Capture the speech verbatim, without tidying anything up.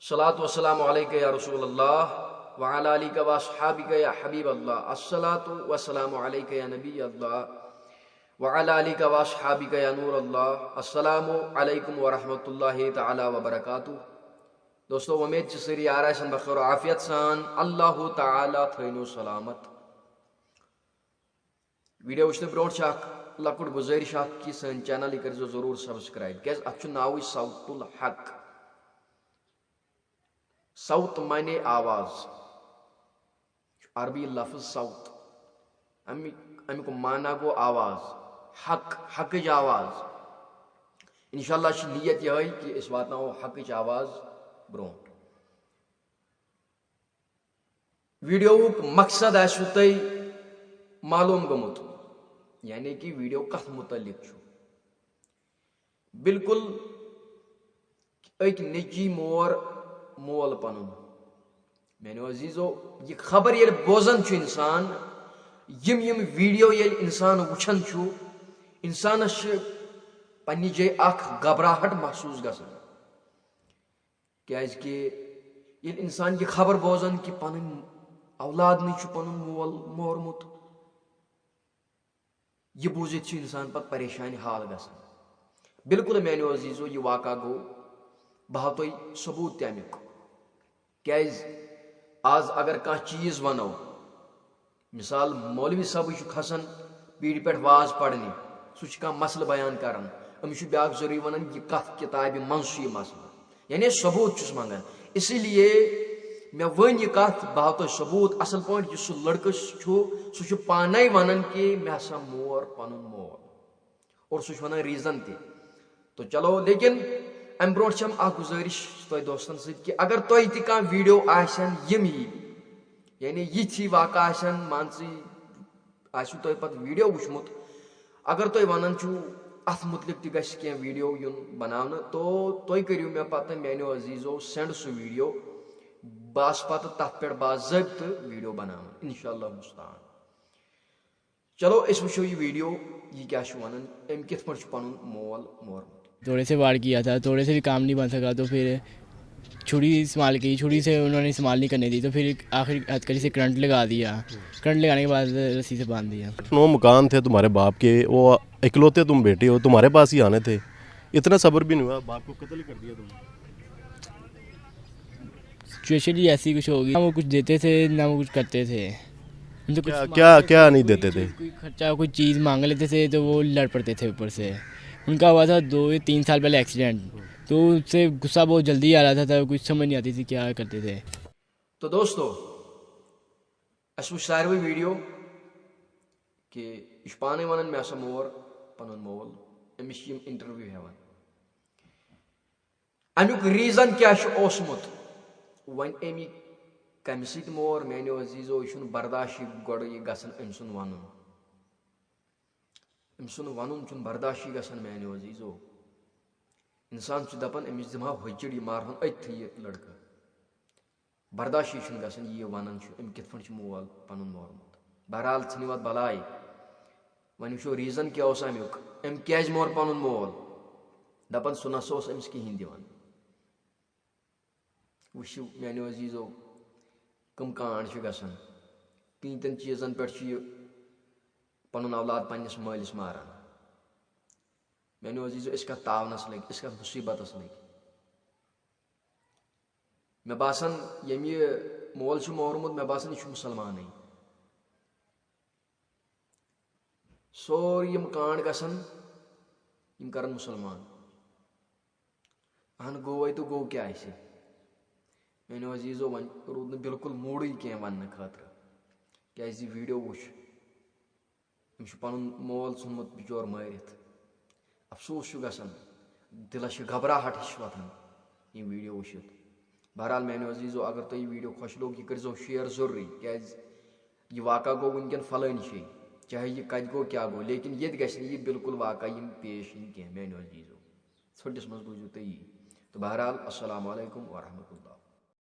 الصلاة والسلام عليك يا رسول الله، وعلى آلك وأصحابك يا حبيب الله. الصلاة والسلام عليك يا نبي الله، وعلى آلك وأصحابك يا نور الله. السلام عليكم ورحمة الله تعالى وبركاته. دوستو، وۄمید چھِ سٲری یار آسن بخیر و عافیت سان۔ اللہ تعالیٰ تھٲینو سلامت۔ ویڈیو وٕچھنہٕ برونٛٹھ چھِ اکھ لۄکُٹ گُزٲرِش اکھ کہِ سٲنۍ چینل یہِ کٔرزیو ضروٗر سبسکرائب، کیازِ اتھ چھُ ناوٕے صوت الحق۔ صوت معنی آواز، عربی لفظ صوت، امیُک امیُک معنی گوٚو آواز، حق، حقٕچ آواز۔ انشاءاللہ چھِ نیت یِہوٚے کہِ أسۍ واتناوو حقٕچ آواز برونٛٹھ۔ ویڈیوُک مقصد آسِوٕ تۄہہِ معلوم گوٚمُت، یعنی کہِ ویڈیو کتھ متعلق چھُ۔ بالکل أکۍ نیٚچی مور مول پنُن۔ میانیو عزیزو، یہِ خبر ییٚلہِ بوزان چھُ انسان، یِم یِم ویڈیو ییٚلہِ انسان وٕچھان چھُ، انسانس چھِ پننہِ جایہِ اکھ گھبراہٹ محسوس گژھان۔ کیازِ کہِ ییٚلہِ انسان یہِ خبر بوزان کہِ پنٕنۍ اولادنٕے چھُ پنُن مول مورمُت، یہِ بوٗزِتھ چھُ انسان پتہٕ پریشان حال گژھان۔ بالکل میانیو عزیزو، یہِ واقعہ گوٚو، بہٕ ہاوٕ تۄہہِ ثبوٗت تہِ امیُک۔ کیازِ آز اگر کانٛہہ چیٖز ونو، مثال، مولوی صٲبٕے چھُ کھسان پیٖرِ پٮ۪ٹھ واز پرنہِ، سُہ چھُ کانٛہہ مسلہٕ بیان کران، أمِس چھُ بیٛاکھ ضروٗری ونان، یہِ کتھ کِتابہِ منٛز چھُ یہِ مسلہٕ، یعنی ثبوٗت چھُس منٛگان۔ اسی لیے مےٚ ؤنۍ یہِ کتھ، بہٕ ہاوٕ تۄہہِ ثبوٗت اصل پٲٹھۍ، یُس سُہ لڑکہٕ چھُ، سُہ چھُ پانے ونان کہِ مےٚ ہسا مور پنُن مول۔ اور سُہ چھُ وَنان ریٖزن تہِ۔ تو چلو، لیکن اَمہِ برونٛٹھ چھَم اَکھ گُزٲرِش تۄہہِ دوستَن سۭتۍ کہِ اگر تۄہہِ تہِ کانٛہہ ویٖڈیو آسن یِم یی، یعنی یِتھۍ واقعہٕ آسن، مان ژٕ، آسِوٕ تۄہہِ پَتہٕ ویٖڈیو وٕچھمُت، اگر تُہۍ وَنان چھِو اَتھ مُتعلِق تہِ گژھِ کینٛہہ ویٖڈیو یُن بَناونہٕ، تو تُہۍ کٔرِو مےٚ پَتہٕ میٛانیو عزیٖزو سٮ۪نٛڈ سُہ ویٖڈیو، بہٕ آسہٕ پَتہٕ تَتھ پٮ۪ٹھ باضٲبطہٕ ویٖڈیو بَناوان، اِنشاء اللہ مُستعان۔ چلو، أسۍ وٕچھو یہِ ویٖڈیو، یہِ کیٛاہ چھُ وَنان، أمۍ کِتھ پٲٹھۍ چھُ پَنُن مول مورمُت۔ थोड़े से वार किया था, थोड़े से भी काम नहीं बन सका, तो फिर छुरी इस्तेमाल की, छुरी से उन्होंने इस्तेमाल नहीं करने दी, तो फिर आखिर हथकड़ी से करंट लगा दिया। करंट लगाने के बाद रस्सी से बांध दिया। नौ मकान थे तुम्हारे बाप के, वो इकलौते तुम बेटे हो, तुम्हारे पास ही आने थे, इतना सब्र भी नहीं हुआ, बाप को कत्ल कर दिया तुमने। सिचुएशन ही ऐसी कुछ होगी, ना वो कुछ देते थे ना वो कुछ करते थे। उनसे कुछ क्या, मांगते क्या, थे, क्या नहीं कोई देते थे? चीज़, कोई खर्चा, कोई चीज़ मांग लेते थे तो वो लड़ पड़ते थे ऊपर से। उनका हुआ था दो या तीन साल पहले एक्सीडेंट, तो उससे गुस्सा बहुत जल्दी आ जाता था, कुछ समझ नहीं आती थी क्या करते थे। تو دوستو، اَسہِ وٕچھ ساروٕے ویٖڈیو کہِ یہِ چھُ پانَے وَنان، مےٚ ہسا مور پَنُن مول، أمِس چھِ یِم انٹرویو ہٮ۪وان۔ اَمیُک ریٖزن کیٛاہ چھُ اوسمُت؟ وۄنۍ أمۍ یہِ کَمہِ سۭتۍ مور؟ میٛانیو عزیٖزو، یہِ چھُنہٕ برداشٕے گۄڈٕ یہِ گژھان أمۍ سُنٛد وَنُن۔ أمۍ سُنٛد وَنُن چھُنہٕ برداشٕے گژھان، میٛانیو عزیٖزو۔ اِنسان چھُ دَپان، أمِس دِمہٕ ہا ۂچِڑ، یہِ مارہون أتتھٕے یہِ لٔڑکہٕ۔ برداشٕے چھُنہٕ گژھان، یہِ یہِ وَنان چھُ، أمۍ کِتھ پٲٹھۍ چھُ مول پَنُن مورمُت۔ بہرحال، ژھٕنِو اَتھ بَلاے۔ وۄنۍ وٕچھو ریٖزن کیٛاہ اوس اَمیُک، أمۍ کیٛازِ مور پَنُن مول؟ دَپان، سُہ نہ سا اوس أمِس کِہیٖنۍ دِوان۔ وٕچھِو میٛانیو عزیٖزو، کٕم کانٛڈ چھِ گژھان۔ کِہیٖنۍ تِنہٕ چیٖزن پٮ۪ٹھ چھُ یہِ پَنُن اولاد پنٛنِس مٲلِس ماران۔ میٛانیو عزیٖزو، أسۍ کَتھ تاونَس لٔگۍ، أسۍ کَتھ مُصیٖبتَس لٔگۍ۔ مےٚ باسان، ییٚمۍ یہِ مول چھُ مورمُت، مےٚ باسان، یہِ چھُ مُسلمانٕے۔ سورُے یِم کانٛڈ گژھن، یِم کرن مُسلمان۔ اہن گوٚوے تہٕ گوٚو کیٛاہ اَسہِ؟ میٛانیو عزیٖزو، وۄنۍ روٗد نہٕ بِلکُل موٗڈٕے کینٛہہ وَننہٕ خٲطرٕ، کیٛازِ یہِ ویٖڈیو وٕچھ، أمِس چھُ پَنُن مول ژھُنمُت بِچور مٲرِتھ۔ افسوٗس چھُ گژھان، دِلَس چھِ گھبراہٹ ہِش وۄتھان یِم ویٖڈیو وٕچھِتھ۔ بہرحال میٛانیو عزیٖزو، اگر تۄہہِ یہِ ویٖڈیو خۄش لوٚگ، یہِ کٔرۍزیو شیئر ضروٗری، کیٛازِ یہِ واقعہ گوٚو وٕنکٮ۪ن فلٲنۍ جایہِ، چاہے یہِ کَتہِ گوٚو، کیٛاہ گوٚو، لیکن ییٚتہِ گژھِ نہٕ یہِ بِلکُل واقعہ یِم پیش یِنۍ کینٛہہ میٛانیو عزیٖزو۔ ژھوٚٹِس منٛز بوٗزِو تُہۍ یی۔ تہٕ بہرحال، السلام علیکم ورحمۃ اللہ۔